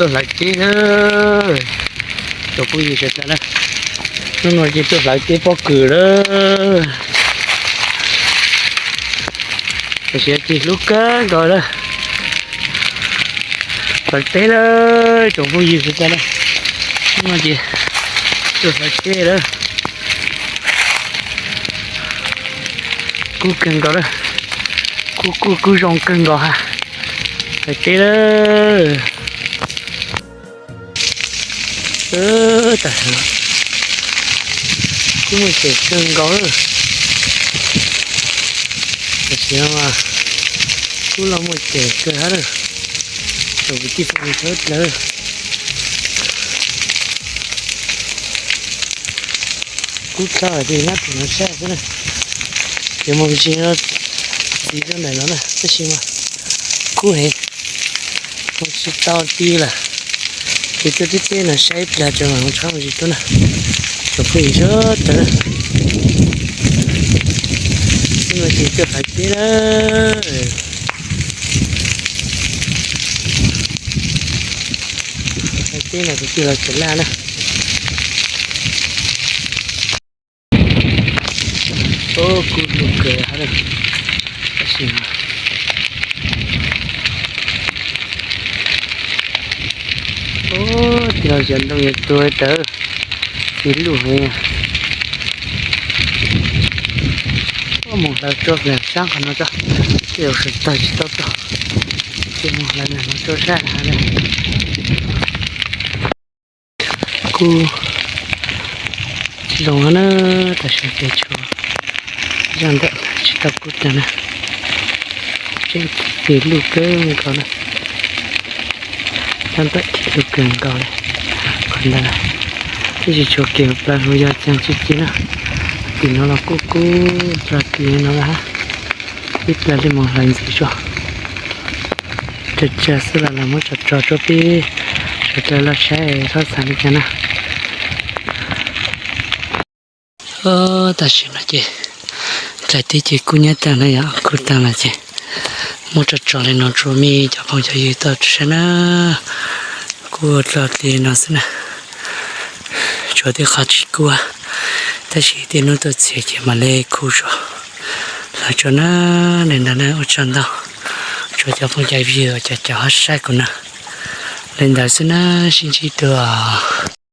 Tuaj hlawv teb na, tsoom phooj ywg sawv daws na. Hnub no ces tuaj hlawv teb pob kws lawm. Tam sim no ces hlub kawg nkaus lawm. Hlawv teb lawm tsoom phooj ywg sawv daws na. Hnub no ces tuaj hlawv teb lawm. Kub kawg nkaus lawm. Kub kub kub zoo kawg nkaus ha. Hlawv teb lawm. Tam sim no kub muaj ceem kawg nkaus lawm. Tam sim no mas kub los muaj ceem kawg hab lawm. Tsoom kwv tij phooj ywg sawv daws, kub tshaj ces nyob tim no saib xwb na. Ces mus ntsis no ntxiv rau ntawm no na, tab sis mas kub heev, mus tsis tau ti lawm. Ces tuaj tib teb no saib ib pliag tso mam mus tshab mus ntsis tuaj na. Tsoom phooj ywg sawv daws, hnub no ces tuaj hlawv teb lawm. Hlawv teb no kwv tij los tsev laj na. Kub hlub kawg hab lawm. Tab sis mas tij laug Xyooj Ntoo yuav tuag tawv, txiv luj heev. Mus hlawv tso pem sab qhov no tso, tej zaum sawv tag tsis tau tso, ces mus hlawv ntawm no tso sab hav lawm. Kub tsis zoo na, tam sim no ces tshuav zaj ntawm tsis tau kub tag na. Tseem txiv luj kawg nkaus na. Zaj ntawm txiv luj kawg nkaus li. Qhov ntawd twb tsis tshuav kev plaws hu yog ceev ci ci na. Tim no los kub kub txog tim no lawm hab. Ib pliag li mus hlawv ntxiv tso. Tsawg tsawg xwb los lawv muab tso tso tso peb sawv daws los saib txhob xav li cas na. Tam sim no ces nplaim teb ces kub nyab tag na yom, kub tag lawm ces muab tso tso li no rau mej cov phooj cov ywg tau saib na. Kub txog tim no xwb na. Tshuav tej qhov tsis kub, tab sis tej hnub tuaj txias ces mam li kub tso. Hlawv tso na, li ntawd na ua tsaug ntau. Tsuas cov phooj cov ywg uas cov caum ho saib kuv na. Li ntawd xwb na, sib ntsib dua.